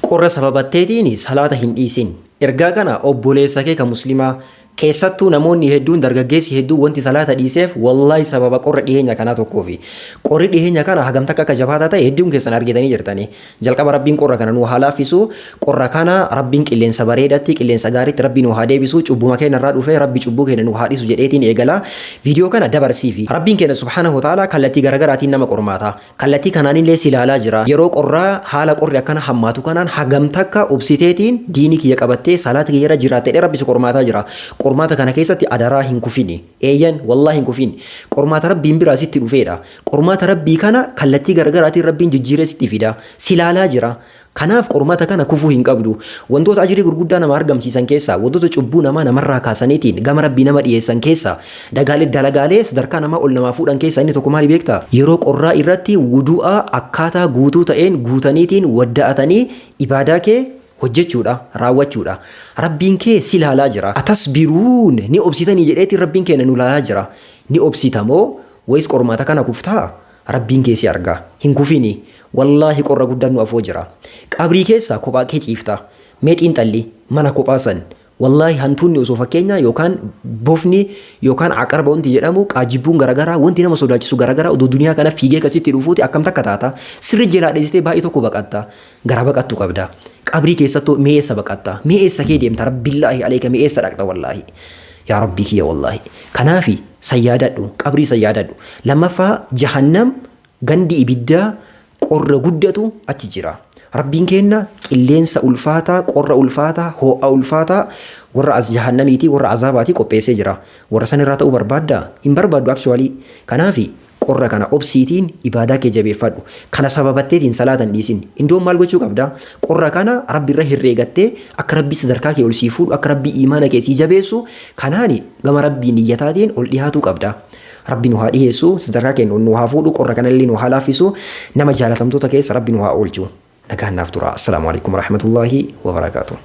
Qorra sababatteetiin salaata hin dhiisin. Ergaa kana obboleessa kee kan Muslimaa, keessattuu namoonni hedduun, dargaggeessi hedduun wanti salaata dhiiseef wallaahi sababa qorra dhiheenya kanaa tokkoofi. Qorri dhiheenya kana hagam takka akka jabaataa ta'e hedduun keessan argitanii jirtanii. Jalqaba Rabbiin qorra kana nuu haa laaffisu. Qorra kana Rabbiin qilleensa bareedatti, qilleensa gaariitti Rabbi nuu haa deebisu. Cubbuma keenya irraa dhufee Rabbi cubbuu keenya nuu haa dhiisu jedheetiin eegala. Viidiyoo kana dabarsiifi. Rabbiin keenya subhaanahu wa ta'ala kallattii garagaraatiin nama qormaata. Kallattii kanaanillee si ilaalaa jira. Yeroo qorraa haala qorri akkana hammaatu kanaan hagam takka obsiteetiin diinii kiyya qabattee salaata kiyya irra jiraatte jedhee Rabbi si qormaataa jira. Qormaata kana keessatti adaraa hin kufini. Eeyyan, wallaahi hin kufin. Qormaata Rabbiin biraa sitti dhufeedha. Qormaata Rabbii kana kallattii garagaraatiin Rabbiin jijjiiree sitti fida. Si ilaalaa jira. Kanaaf qormaata kana kufuu hin qabdu. Wantoota ajrii gurguddaa namaa argamsiisan keessaa, wantoota cubbuu namaa namarraa kaasaniitiin gama Rabbii nama dhiyeessan keessaa, dagaalee, dalagaalee sadarkaa namaa ol namaa fuudhan keessaa inni tokko maali beektaa? Yeroo qorraa irratti wudu'a akkaataa guutuu ta'een guutaniitiin wadda'atanii ibaadaa kee hojjechuudha, raawwachuudha. Rabbiin kee si laalaa jira. Atasbiruun, ni obsitanii jedheetiin Rabbiin keenya nu laalaa jira. Ni obsita moo wayis qormaata kana kuftaa? Rabbiin kee si arga. Hin kufini. Wallaahi qorra guddaan nu afoo jira. Qabrii keessa kophaa kee ciifta. Mee xiinxalli, mana kophaa san. Wallaahi hantuunni osoo fakkeenyaa yookaan bofni yookaan aqarba wanti jedhamu, qaajjibbuun garagaraa, wanti nama sodaachisu garagaraa odoo duniyaa kana fiigee kasitti dhufuuti akkam takka taata? Sirri jalaa dheessitee baay'ee tokko baqatta. Gara baqattu qabda. Qabrii keessattuu mee eessa baqatta? Mee eessa kee deemta? Rabbillaahi aleeka, mee eessa dhaqxa wallaahi? Yaa Rabbii kiyya wallaahi. Kanaafi san yaadadhu. Qabrii san yaadadhu. Lammaffaa, jahannam gandi ibiddaa qorra guddatu achi jira. Rabbiin keenna qilleensa ulfaataa, qorra ulfaataa, hoo'a ulfaataa warra as jahannamiitii, warra azaabaatii qopheessee jira. Warra san irraa ta'uu barbaaddaa? Hin barbaaddu actually. Kanaafi qorra kana obsiitiin ibaadaa kee jabeeffadhu. Kana sababatteetiin salaata hin dhiisin. Indoon maal gochuu qabda? Qorra kana Rabbi irra herreegattee akka Rabbi sadarkaa kee ol sii fuudhu, akka Rabbi iimaana kee sii jabeessu, kanaani gama Rabbii niyyataatiin ol dhihaatuu qabda. Rabbi nu haa dhiheessu, sadarkaa keenya ol nu haa fuudhu, qorra kanallee nu haa laaffisu, nama jaalatamtoota keessa Rabbi nu haa oolchu. Nagaan naaf tura. Assalaamu alaikum warahmatullaahi wabarakaatuh.